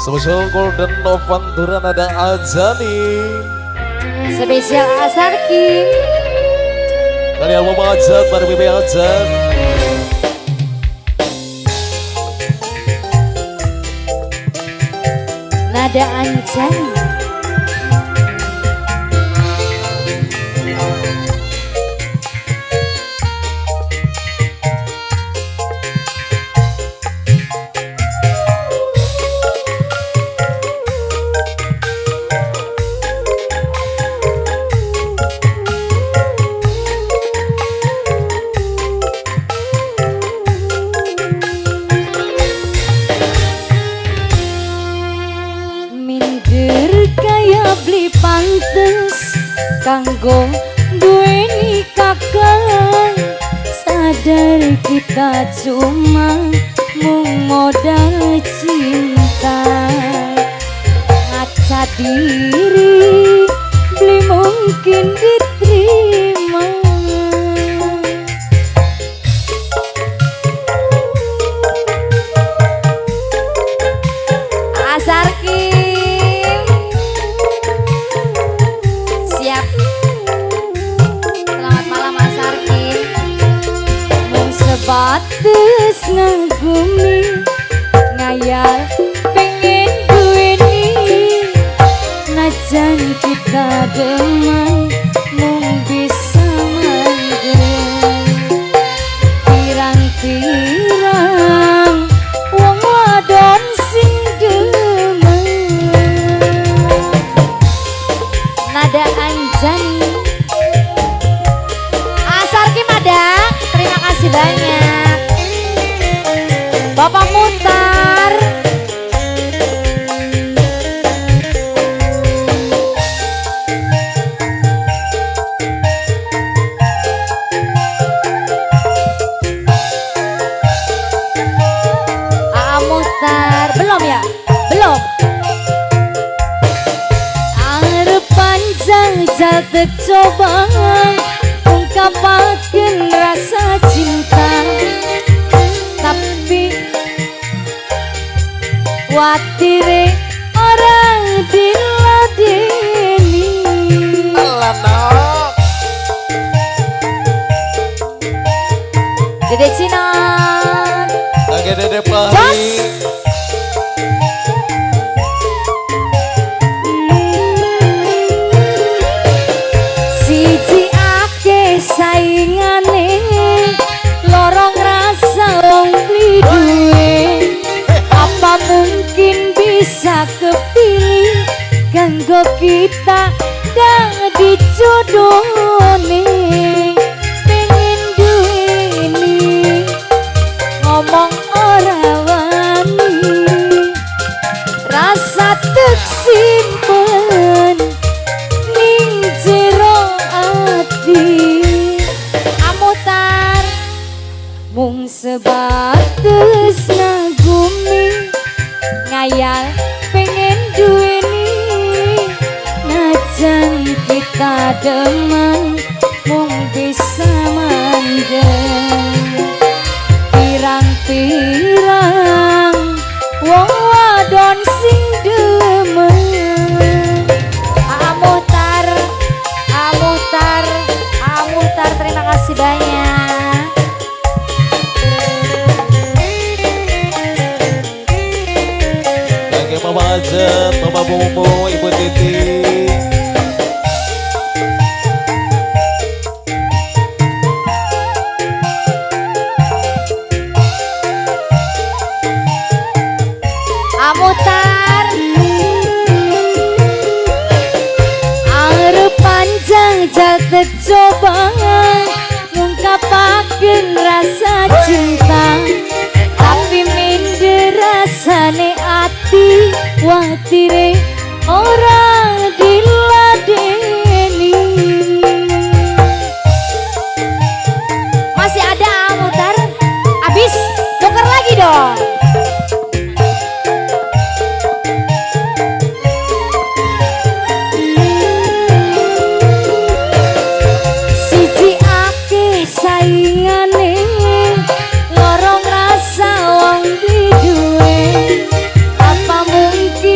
Spesial Golden Novantura Nada Anjani. Spesial Asarki. Kalian mau Ajat, baru Bibi Ajat. Nada Anjani. Pantes kanggo duweni kakang, sadar kita cuma mung modal cinta. Ngaca diri beli mungkin diterima. Asarki siap. Selamat malam Mas Arkin. Mung sebatas ngagumi, ngayal pengen duweni. Najan kita demen mung bisa mandeng. Pirang-pirang wong wadon sing demen. Nada Anjani. Asarki Mada, terima kasih banyak. Bapak Mutar. Aa Mutar, belum ya? Belum. Arep panjang jatuh coba ungkapaken rasa cinta, tapi watire orang diladeni. Alah. Dede Cinon. Oke Dede Fahri. Siji akeh saingane, loro ngrasa wong beli duwe. Apa mungkin bisa kepilih kanggo kita dadi jodone. Pengen duweni ngomong ora wani, rasa tek simpen ning jero ati. Amutar mung sebatas ngagumi, ngayal pengen duweni. Najan kita demen mung bisa mandeng. Pirang-pirang wong wadon sing demen. Amutar, Amutar, Amutar, terima kasih banyak. Oke Mama Ajat, Mama Mumu, Ibu Titi. Amutar. Arep panjang jatuh coba ngungkapaken rasa cinta, tapi minder rasane ati, watire ora diladeni. Masih ada Amutar? Abis, tuker lagi dong. Siji akeh saingane, loro ngrasa wong duwe. Apa mungkin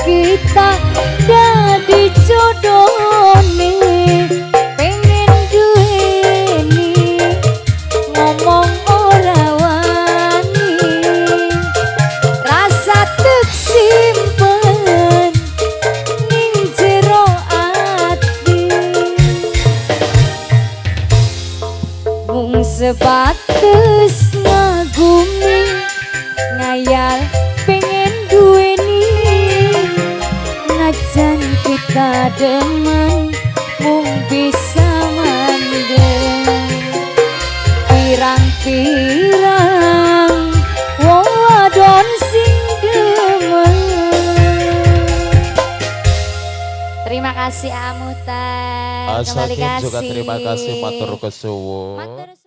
Kita dadi jodone, pengen duweni, ngomong ora wani, rasa tek simpen ning jero ati, mung sebatas ngagumi, ngayal pengen duweni. Najan kita demen, mung bisa mandeng. Pirang-pirang wong wadon sing demen. Terima kasih, Amutan. Kembali Asakin juga kasih. Terima kasih, matur kesuwun. Matur.